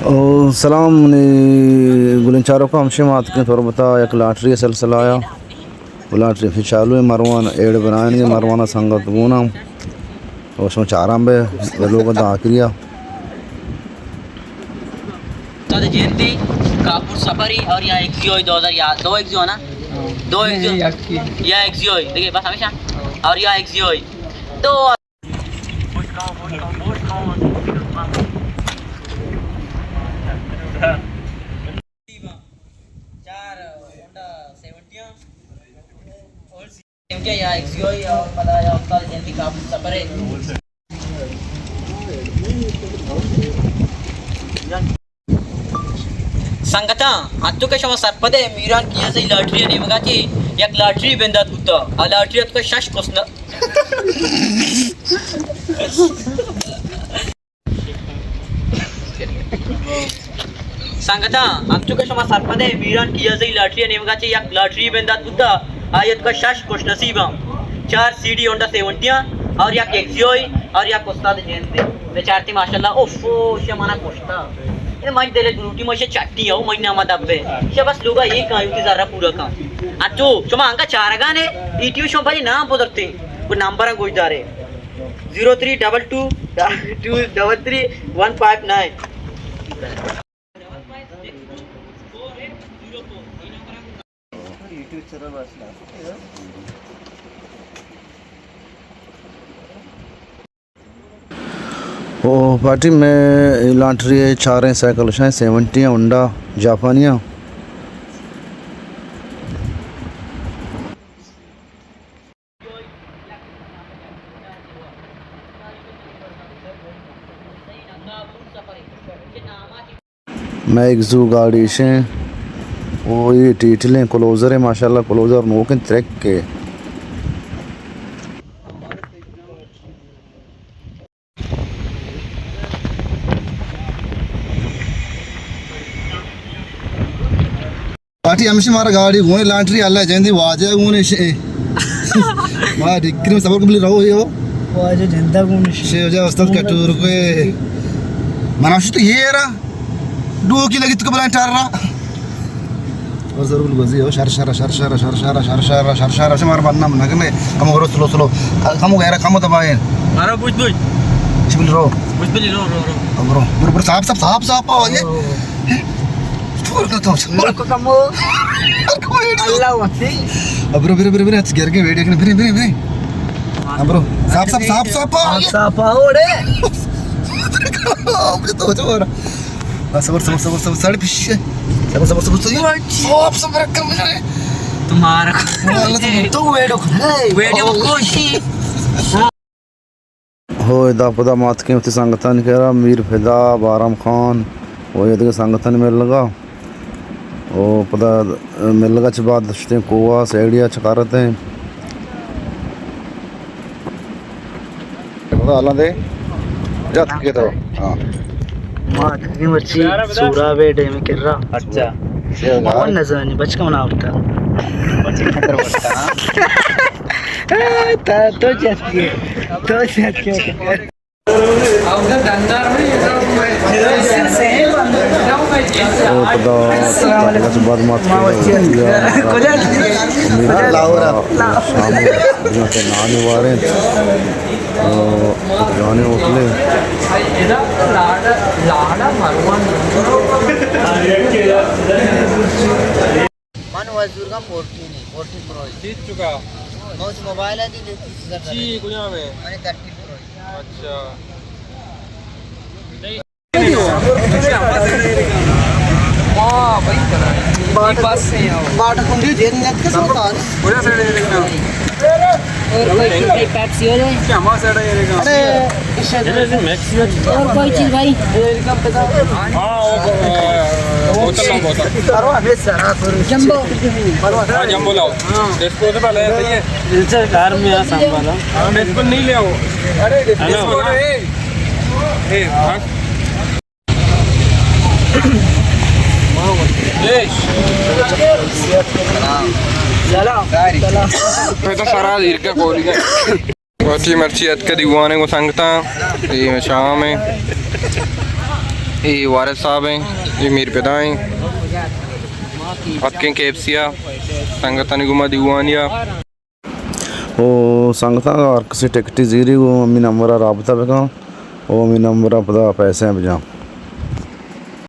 او سلام، منی گلیں چاروکاں، ہمشی ما اتکیں تربت ءَ یک لاٹری ءِ سلسلہ ءَ۔ لاٹری ہمشی چالو ایں، مروان ایڈ بنائینگ ءَ، مروان ءَ سنگت گون اَں۔ او شما چاراں بے، لوگ داں آخری ءَ۔ استاد جینتی، کاپور سفری اور یا ایکزیو دو ہزار یازدہ، دو ایکزیو ہے نا؟ دو ایکزیو۔ یا ایکزیو، دیکھیے بس ہمیشہ۔ اور یا ایکزیو۔ دو چار ہونڈا سیونٹیاں، اولڈ سیونٹیاں یا ایکس یو آئی اور پدا یا استاد جینتی کاپور سفر ہے۔ سنگتاں، انچو کہ شما سرپد ئے، میران کیازئی لاٹری ءِ نیمگا چہ یک لاٹری بندات بوتا۔ آ لاٹری اتکا شش کسنا۔ سنگتاں، انچو کہ شما سرپد ئے، میران کیازئی لاٹری ءِ نیمگا چہ یک لاٹری بندات بوتا۔ آئی اتکا شش خوش نصیباں، چار سی ڈی ہونڈا سیونٹیاں اور یک ایکس یو آئی اور یک استاد جینتی۔ بچارتی ماشاءاللہ، اوف، اوف، شما منا کشتا۔ اے منی دل گروٹی، منی چٹی او، منی نام دبے۔ شے بس لوگا ایک آیو تی ذرا پورا کن۔ انچو شما انگا چارگانے، ایٹیو شما بھائی نام پدرتے، وہ نمبر گوش دارے۔ Zero three double two two double three one five nine. او پارٹی، مئے لاٹری ءِ چاریں سائیکل شاہیں سیونٹی ہونڈا جاپانی۔ میگزو گاڑی شیں، او اے ٹیٹلیں کلوزر ایں، ماشاءاللہ کلوزر نوکیں ترک ایں۔ پارٹی ہمشی مارا گاڑی گون لانٹری اللہ جندی واجہ گون شے۔ ما ڈکری میں صبر کو بلی رہو یہ ہو۔ واجہ جندہ گون شے۔ شے وجہ استاد کٹور کوئے۔ منا شو تو یہ را۔ ڈوکی لگی تو بلائیں ٹر را۔ اور ضرور بزی ہو، شر، شر، شر، شر، شر، شر، شر، شر، شر، شر، شر، شر، مار بننا نہ کرنے۔ کم کرو، سلو، سلو۔ کم ہو گیا، کم دبائیں۔ مارا بوجھ بوجھ۔ شبلی رو۔ بوجھ بلی رو، رو، رو۔ اب رو، برو، برو، صاحب، صاحب، صاحب، صاحب، آ، یہ۔ او۔ تو کر تو۔ برو کو کمو۔ اللہ وتی۔ اب رو، برو، برو، برو، اچ گر کے ویڈیو کرنے، برو، برو، برو۔ اب رو، صاحب، صاحب، صاحب، صاحب، آ، یہ۔ صاحب، آ، اوڑے۔ اب تو جو ہو رہا۔ بس، صبر، صبر، صبر، صبر، ساڑھے پیچھے۔ صبر، صبر، صبر، صبر۔ صبر، صبر کر۔ تمہارا۔ واللہ تو، تو ویڈیو کھلے۔ ویڈیو کھوشی۔ ہو، ادا پدا ما اتکیں وتی سنگتانی کرا، میر فدا، بارام خان و یا دگہ سنگتانی ملگا۔ و پدا ملگا چہ بعد شتیں کوہ سیڈیا چکارتیں۔ پدا حالاں دے جت کے تو۔ ہاں۔ ما اتکگیں مرچی سوراب ءِ ڈیم ءِ کرا۔ اچھا۔ ما نزانی، بچکا منا آورتا۔ بچکا منا آورتا، ہاں۔ تا تو جت کے، تو جت کے۔ او پدا بعد مات۔ لاہور۔ شام نانی واریں۔ جانے ہوٹلے۔ من وزورگاں فورٹین، فورٹین پرو۔ چیت چکا؟ موس موبائل ہے، دی تیس ہزار۔ چی کجا میں؟ میں تھرٹین پرو۔ اچھا۔ ہاں بھائی، بس سے آؤ۔ باٹا کن دی جیل نیت کے سوتا۔ کجا سے لے لینا؟ اور کوئی چیز بھائی، پیپسی ہو جائے۔ کیا ہمارا سائڈ ہے یہ دیکھو۔ ارے، اور کوئی چیز بھائی؟ ہاں، وہ، وہ، بوتل لاؤ، بوتل۔ جمبو۔ ہاں، جمبو لاؤ۔ ڈسپوزیبل ہے، صحیح ہے۔ گھر میں آ سنبھالا۔ ہاں، ڈسپوزیبل نہیں لے آؤ۔ ارے، ڈسپوزیبل ہے۔ اے، ہاں۔ سلام۔ سلام۔ میں تو سارا دیر کا گولی کا۔ وتی مرچی اتکہ دیوانے گوں سنگتاں، اے شام ایں۔ اے وارث صاحب ایں، اے میر پدا ایں۔ اتکیں کے ایف سی ءَ، سنگتانی گوما دیوانی ءَ۔ او سنگتاں، ہر کسی ٹکٹی زیری گوں ہمے نمبر ءَ رابطہ بکن، او ہمے نمبر ءَ پدا پیسے بجن۔